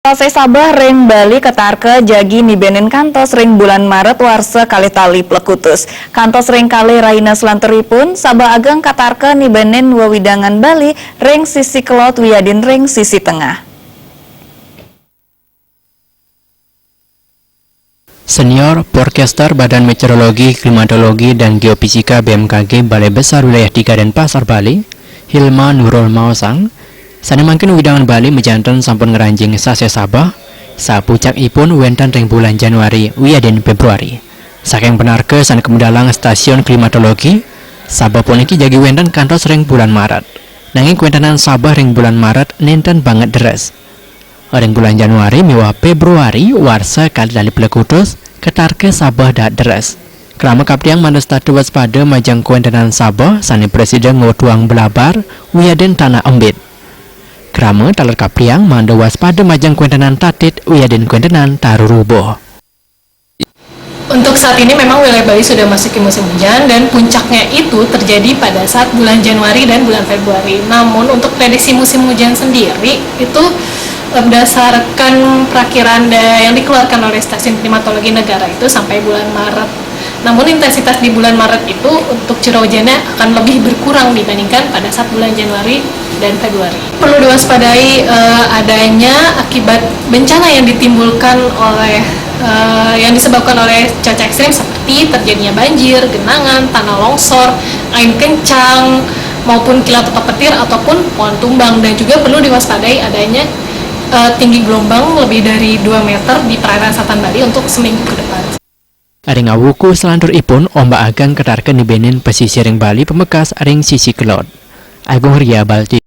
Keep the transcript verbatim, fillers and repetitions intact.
Sasé Sabah ring Bali katarka jagi nibénin kantos ring bulan Maret warsa kalih tali plekutus. Kantos ring kalih rahina salanturipun, Sabah Ageng katarka nibénin wewidangan Bali ring sisi kelod wiadin ring sisi tengah. Senior Podcaster Badan Meteorologi, Klimatologi, dan Geofisika B M K G Balai Besar Wilayah tiga Denpasar, Bali, Hilma Nurul maosang, sané mangkin wewidangan Bali majanten sampun ngranjing sasé Sabah, sapucakipun wénten ring bulan Januari wiadin Februari. Saking panarka sané kamedalang stasiun klimatologi, Sabah puniki jagi wénten kantos ring bulan Maret. Nanging kawéntenan Sabah ring bulan Maret nénten banget deres. Ring bulan Januari miwah Februari warsa kalih tali plekutus, katarka Sabah dahat deres. Krama kapiang mangda setata waspada majeng kawéntenan Sabah sané prasida ngwetuang blabar wiadin tanah embit. Krama taler kapiang mangda waspada majeng kawéntenan tatit wiadin kawéntenan taru rubuh. Untuk saat ini memang wilayah Bali sudah masuk ke musim hujan dan puncaknya itu terjadi pada saat bulan Januari dan bulan Februari. Namun untuk prediksi musim hujan sendiri itu, eh, berdasarkan perakiraan da-, yang dikeluarkan oleh Stasiun Klimatologi Negara itu sampai bulan Maret. Namun intensitas di bulan Maret itu untuk curah hujannya akan lebih berkurang dibandingkan pada saat bulan Januari dan Februari. Perlu diwaspadai, eh, adanya akibat bencana yang ditimbulkan oleh, eh, yang disebabkan oleh cuaca ekstrim seperti terjadinya banjir, genangan, tanah longsor, angin kencang, maupun kilat atau petir ataupun pohon tumbang, dan juga perlu diwaspadai adanya, eh, tinggi gelombang lebih dari dua meter di perairan selatan Bali untuk seminggu ke depan. Ring awuku salanturipun, ombak ageng katarka nibénin pasisiring Bali pamekas ring sisi kelod. Agung Ria Balti.